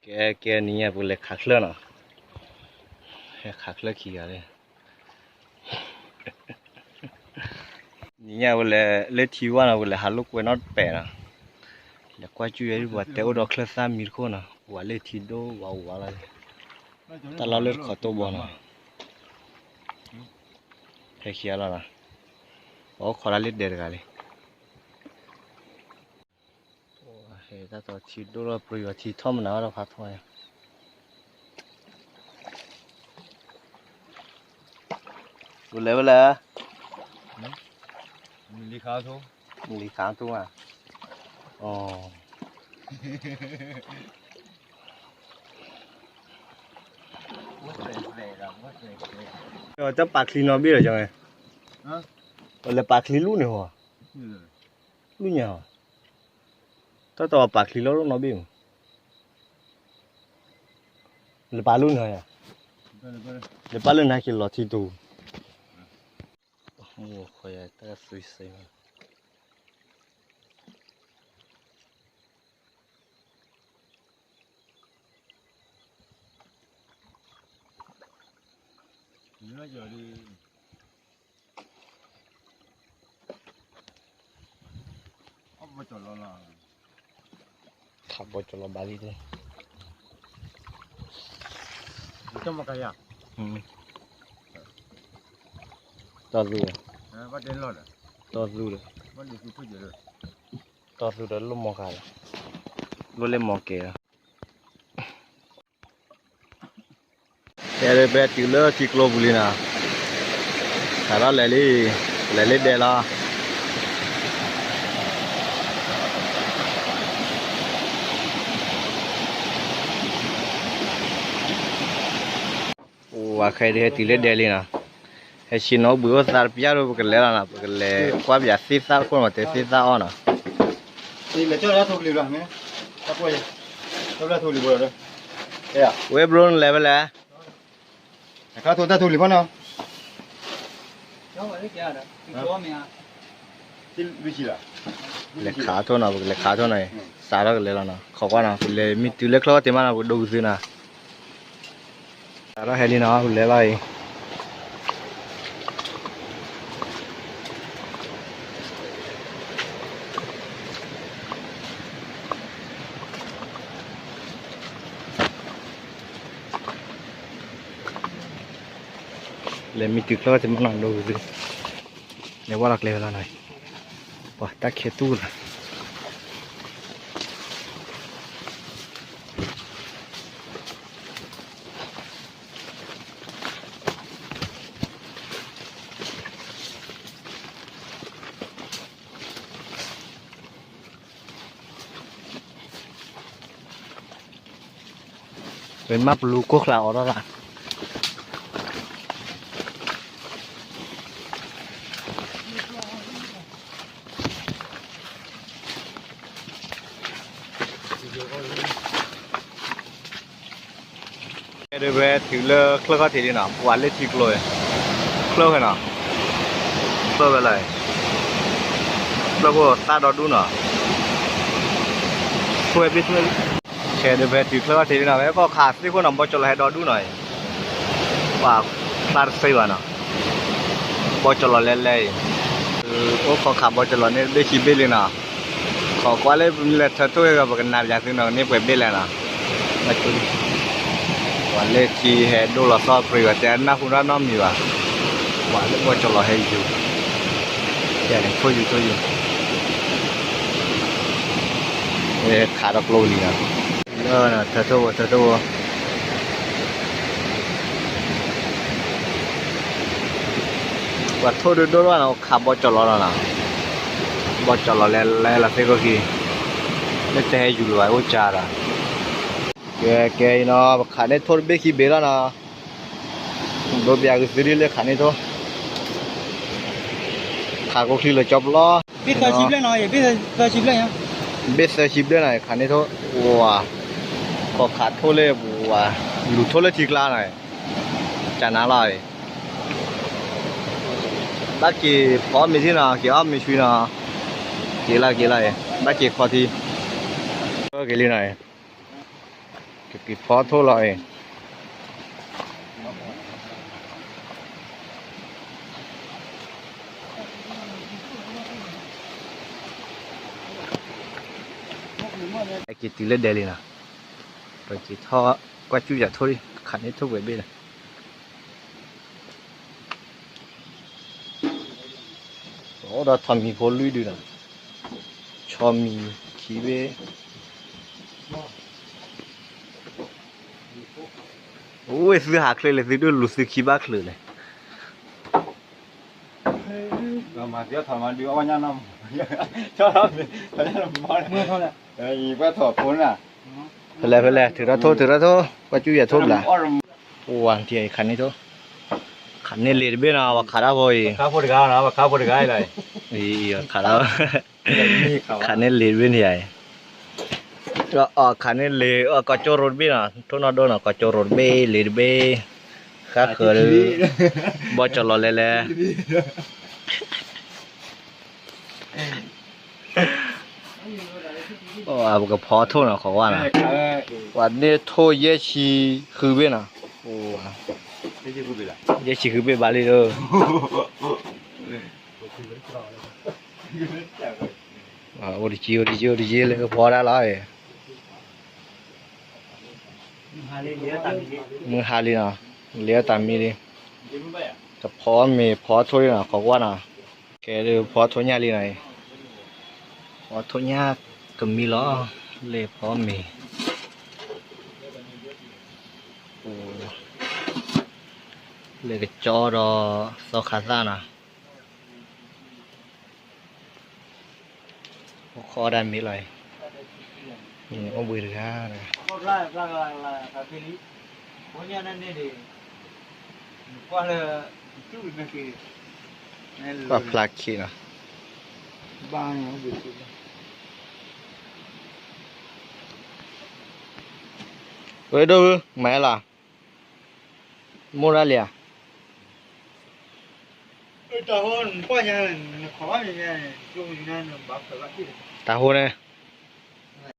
ကဲ ကဲ နံၤညါပကလဲၤခးချၢနီၤ, ဟဲခးချၢခံဂၤလံ. နံၤညါပကလဲၤ လၢထံဝါနီၤ ပကလဲၤဟးလိာ်ကွဲနီတပဲာ်နီၤ, လဲၤကွၢ်ကၠူၣ်ယဲဒ်ပှၤတဲအိၣ်ဒီးချၢသၣ်မံတခိၣ်နီၤ, ပှၤလၢထံဒိၣ်ဝါဝါလီၤ, တၢ်လီၢ်လၢတခီတိၢ်ဘီနီၤ, ဖဲခံဂၤလီၤနီၤ, ပအိၣ်ခိးတၢ်လၢဒဲးတဂၤလံ. ဟဲတၢ်သီထံဒိၣ်လီၤပြံၤအီၤထံထီၣ်မနုၤအီၤဒီးဖးထီၣ်ညါ, ပလဲၤဝဲလဲၣ်, မလံၤခးထူ, မလံၤခးထူဧါ, အီၤ တၢ်ပာ်ချံနီၣ်ဘ့ၣ်ဒီးကၠီ, ပလဲၤပာ်ချံလူၢ်န့ၣ်ဟီ, လူၢ်ညါဟီ, တၢ်တပာ်ချံလီၤနီၣ်ဘ့ၣ်မး, လဲၤပာ်လူၢ်န့ၣ်, လဲၤပာ်လၢနဟဲက့ၤလီၤထံတူၢ်, တၢ်သွံၣ်စ့ ခးဘီကၠီလီၤဘၣ်လံ, တီၢ်သူ, တီၢ်သူဒီး, တီၢ်သူဒီးလိၣ်မီၤဃာ်ဒီး, လိၣ်လၢမီၤကဲၤလီၤ. ကဲဒ်ဖဲတုၤလၢထံကျိပူၤလံနီၤ, စးထီၣ်လဲၤလံ, လဲၤလၢဒဲးလီၤ. အိၣ်ဝဲခဲအံၤဒ်ဟဲတုၤလၢဒဲးလံနီၤ, ဟဲဆ့ၣ်နီၤအိၣ်ဘှံးအိၣ်သါတပျၢ်ဒီး ပကလဲၤလီၤနီၤ, ပကလဲၤကွၢ်ပယၤသ့ၣ်သၣ်တခိၣ်နီၤ, တဲသ့ၣ်သၣ်အီၣ်နီၤ. ဝဲဘျိနလဲၤဖဲလဲၣ်, လဲၤခးထီၣ်နီၤ, ပကလဲၤခးထီၣ်နီၤ, စးထီၣ်ကလဲၤလီၤနီၤ, ခိးကွၢ်နီၤ, ပလဲၤမ့ၢ်တုၤလၢချၢၣ်ထီၣ်တ့ၢ်မးနီၤ ပကဒိကသ့နီၤ. စးထီၣ်ဟဲလံနီၤ, ပလဲၤလီၤအံၤ. လဲၤမ့ၢ်တုၤချၢၣ်ထီၣ်တ့ၢ်မးနီၤ ဒိကသ့, လဲၤဝဲလီၤကျဲဝဲလီၤနီၤ, ပှၤတၢ်ခဲတူၢ်လီၤ. ပမ့ၢ်ပလူၤကိၢ်ချၢအီၤဒီးလီၤ. ကဲဒ်ဖဲတုၤလၢချၢၣ်ခီၣ်ထံးလံနီၤ, ပှၤလၢထံကျိ, ချၢၣ်ဖဲနီၤ, ချၢၣ်ဖဲလီၤ, ချၢၣ်ဖိသၣ်ဒီဒူၣ်နီၤ, ထွဲဘ့ၣ်ထွဲ, ကဲဒ်ဖဲတုၤချၢၣ်ခီၣ်ထံးလံနီၤ, ဖဲကီၢ်ခးသ့ၣ်ခိၣ်နီၤ ဘီကၠီလီၤဟဲဒီဒူၣ်နီၤအံၤ, ပှၤဖျါတသ့ဘၣ်နီၤ, ဘီကၠီလီၤလဲၤလဲၤအံၤ, အိၣ်ခိးခးဘီကၠီလီၤန့ၣ် ဘ့ၣ်ခံဘ့ၣ်လံနီၤ. ခိးကွၢ်လၢပမ့ၢ်လဲၤထၢထိၣ်ဂ့ၤဂ့ၤ ပကနၣ်ပယၤသုနီၤ န့ၢ်ပှဲၤဘ့ၣ်လဲၣ်နီၤ. ပှၤလၢထံဟဲဒိၣ်လီၤသီၣ်ပြံၤဘၣ် တဲနၢ်ဟူတၢ်နီတမံၤဘၣ်. ပှၤလၢဘီကၠီလီၤဟဲယူၤ, ကဲန့ၣ်ထိၣ်ယူၤထိၣ်ယူၤ, ခးဒီးကျိလံနီၤ, လၢထၢထိၣ်ဝဲ ထၢထိၣ်ဝဲ ပှၤထိၣ်ဒိၣ်ဒိၣ်လီၤနီၤ ခးဘီကၠီလီၤလီၤနီၤ, ဘီကၠီလီၤလဲၤလဲၤလီၤသ့ၣ်ခိၣ်ခံ, လၢတဟဲယူၤလၢၤဘၣ်အိၣ်ကၢ်ဒီး, ကဲကဲအံၤနီၤ ပခးန့ၢ်ထိၣ်တဘ့ၣ်ခံဘ့ၣ်လီၤနီၤ, ဒိပယၤဂုာ်သုဒ်လၢခးန့ၢ်ထိၣ်, ခးကိးချံလၢကၠီပျီ, ဘ့ၣ်သၢဆံဘျဲၣ်နီၤ, ဘ့ၣ်သၢဆံဘျဲၣ်နီၤ ခးန့ၢ်ထိၣ်, ဝၤ, ခိးခးထိၣ်လၢပဝၤ, လူၤထိၣ်လၢထံကျါနီၤ, ကနၤလီၤ ဘၣ်က့ၤဖီအီၣ်မ့ၤထံနီၤ က့ၤအီၣ်မ့ၤဆွံနီၤ, က့ၤလီၤက့ၤလီၤ, ဘၣ်က့ၤခီထံ, က့ၤလံနီၤ, က့ၤဖီထိၣ်လီၤအံၤ, ဟဲက့ၤတုၤလၢဒဲလံနီၤ, ပက့ၤထီၣ်ကွၢ်စူၣ်ယၤထိၣ်လံ, ခးန့ၢ်ထိၣ်ပှဲၤဘ့ၣ်လီၤ. အိၣ်ဒီးထိးမံၤဖိလွံၢ်ဒုနီၤ, ဆီမံၤခံဘ့ၣ်, အိၣ်ဝဲသုဟးချ့လဲၣ်, သုဒိၣ်လူၤသုခံဘၣ်ချုးလဲၣ်. ဖဲလဲၣ်ဖဲလဲၣ် ထုးထီၣ်ထိၣ် ထုးထီၣ်ထိၣ်, ကွၢ်စူၣ်ယၤထိၣ်ဘျး, ဝၤထံခးန့ၢ်ထိၣ်, ခးန့ၢ်လ့ၤတဘ့ၣ်နီၤ, ပှၤခးတၢ်ဖိအံၤ, ခးတၢ်, ခးန့ၢ်လ့ၤတဘ့ၣ်န့ၣ်ယၤအံၤ, ခးန့ၢ်လ့ၤ, ကီၢ်ကၠိရိၤတဘ့ၣ်နီၤ, ထိၣ်နီၢ်ဒိၣ်နီၤ, ကီၢ်ကၠိရိၤတဘ့ၣ်, လ့ၤတဘ့ၣ်, ဃၣ်ဃၢၤ, ဘီၣ်ကၠီၤလီၤလဲၤလဲၤ ပကဖီထိၣ်နီၤ ခိးဝါနီၤ, ပှၤန့ၢ်ထိၣ်ယဲၢ်ဆံဃုဘ့ၣ်နီၤ, ယဲၢ်ဆံဃုဘ့ၣ်ဘၣ်လံဒီး, အိၣ်တကံ အိၣ်တကံ အိၣ်တကံ လဲၤကဖီတၢ်လီၤ, မုၢ်ဟါလံနီၤ, လ့ၤအတၢ်မံလံ, ကဖီမ့ၤဖီထိၣ်လံနီၤ ခိးဝါနီၤ, ကဲဒုးဖီထိၣ်ညၣ်လံနီၤ, ဖီထိၣ်ညၣ်ကမံလီၤ, လ့ၤဖီမ့ၤ လ့ၤကကၠီဒီးသီခါသၣ်နီၤ, အိၣ်ခိးဒၣ်မ့ၤလီၤ, အိၣ်ဘှံးတဂၤတဂၤ, ပှၤဖျါခံနီၤ, ဝဲဒိၣ်ဧၢ မၤလီၤ, မိၢ်ဒၣ်လံဧါ, တၢ်ဟိန့ၣ်